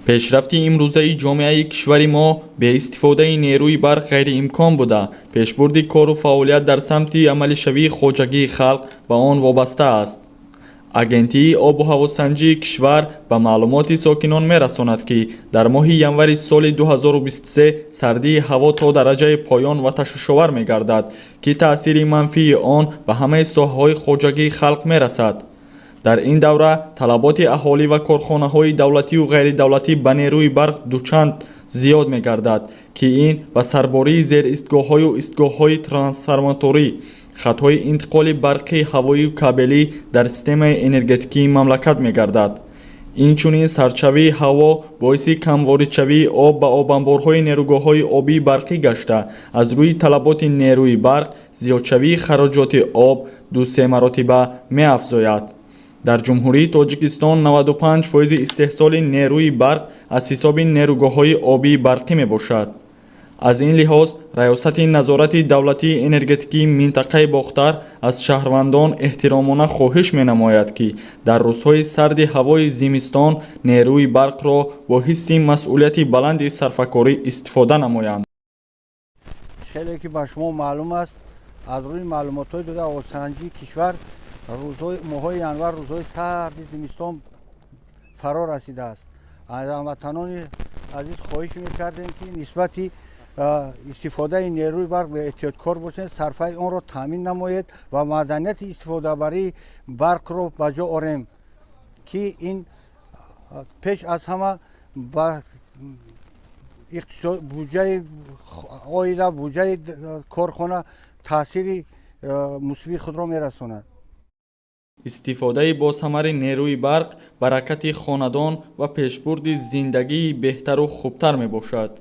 Пешрафти имрӯзаи ҷомеаи кишвари мо беистифодаи нерӯи барқ ғайриимкон буда, пешбурди кору фаъолият дар самти амалишавии хоҷагии халқ ба он вобаста аст. Агентии обу ҳавосанҷии кишвар ба маълумоти сокинон мерасонад, ки дар моҳи январи соли 2023 сардии ҳаво то дараҷаи поён ва ташвишовар мегардад, ки таъсири манфии он ба ҳамаи соҳаҳои хоҷагии халқ мерасад. Дар ин давра талаботи аҳолӣ ва корхонаҳои давлатию ғайридавлатӣ ба нерӯи барқ дучанд зиёд мегардад, ки ин ба сарбории зеристгоҳҳою истгоҳҳои трансформаторӣ, хатҳои интиқоли барқи ҳавоию кабелӣ дар системаи энергетикии мамлакат мегардад. Инчунин сардшавии ҳаво боиси камворидшавии об ба обанборҳои нерӯгоҳҳои обии барқӣ гашта, аз рӯи талаботи нерӯи барқ зиёдшавии хароҷоти об ду-се маротиба меафзояд. Дар Ҷумҳурии Тоҷикистон 95 фоизи истеҳсоли нерӯи барқ аз ҳисоби нерӯгоҳҳои обии барқӣ мебошад. Аз ин лиҳоз Раёсати назорати давлатии энергетикии минтақаи Бохтар аз шаҳрвандон эҳтиромона хоҳиш менамояд, ки дар рӯзҳои сарди ҳавои зимистон нерӯи барқро бо ҳисси масъулияти баланди сарфакорӣ истифода намоянд. Хеле ки ба шумо маълум аст, аз рӯи маълумотҳои дода ҳавосанҷии кишвар, рӯзҳои моҳҳои январ рӯзҳои сарди зимистон фаро расидааст. Аз ҳамватанони азиз хоҳиш мекардем, ки нисбати истифодаи нерӯи барқ эҳтиёткор бошед, сарфаи онро таъмин намоед ва маданияти истифодабарии барқро ба ҷо орем, ки ин пеш аз ҳама ба буҷаи оила, буҷаи корхона таъсири мусбии худро мерасонад. Истифодаи босамари нерӯи барқ баракати хонадон ва пешбурди зиндагии беҳтару хубтар мебошад.